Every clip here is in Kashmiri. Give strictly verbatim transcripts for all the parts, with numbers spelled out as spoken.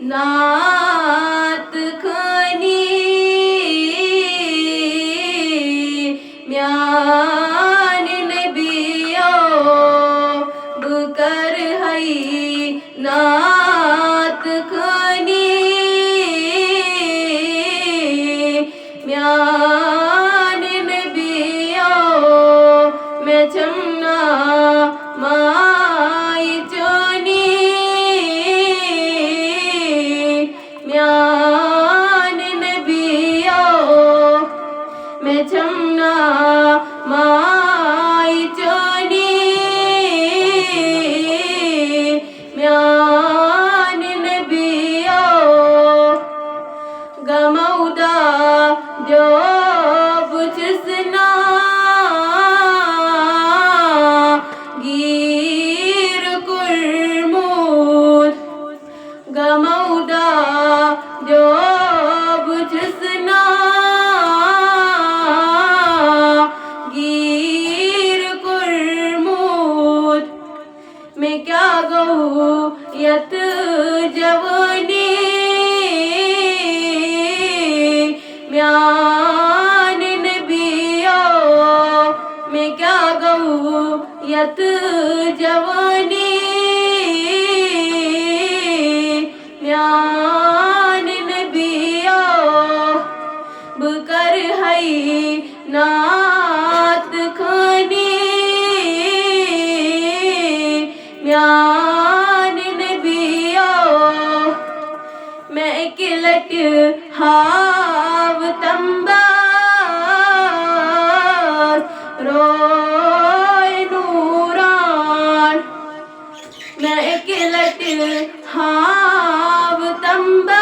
نعت خوانی میانہِ نبیو، بہٕ کرٕ ہے نعت خوانی میانہِ نبیو، مےٚ چھم نا ماے چونی میانہِ نبیو، مےٚ چھم نا ماے چونی میانہِ نبیو۔ غمو دا دیو بہٕ چھُس نا گیٖر کوٚرمُت۔ غمو دا دیو بہٕ چھُس نا گیٖر کوٚرمُت۔ مےٚ کیٛاہ گوٚو یتھ جوٲنی میانہِ نبیو، مےٚ کیٛاہ گوٚو یتھ جوٲنی میانہِ نبیو، بہٕ کرٕ ہے نعت خوانی میانہِ نبیو۔ مےٚ اکہِ لٹہِ ہاو تمبس روے نوران۔ مےٚ اکہِ لٹہِ ہاو تمبس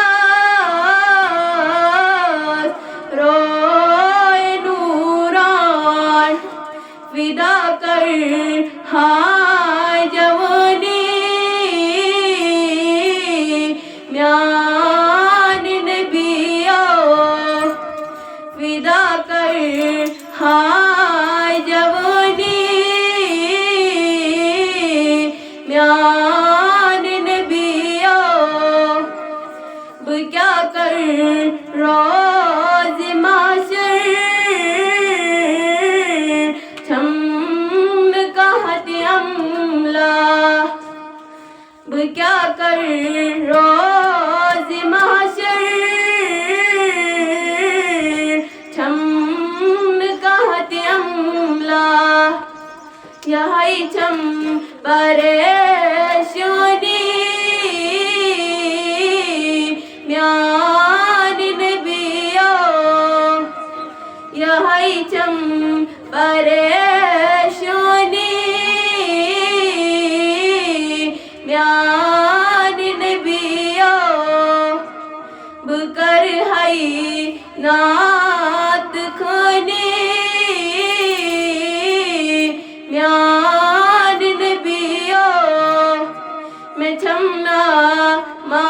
روے نوران۔ ودا کر ہاے جوانی میانہِ نبیو۔ ودا کر ہاے جوانی میانہِ نبیو۔ بہٕ کیٛاہ کر روزِ محشر، چھم نہٕ کانٛہہ تہِ املا۔ بہٕ کیٛاہ کر روزِ محشر، چھم نہٕ کانٛہہ تہِ املا۔ یہے چھم پریشانی میانہِ نبیو۔ یہے چھم پریشانی میانہِ نبیو۔ بہٕ کرٕ ہے نعت خوانی میانہِ نبیو۔ مےٚ چھم نا ما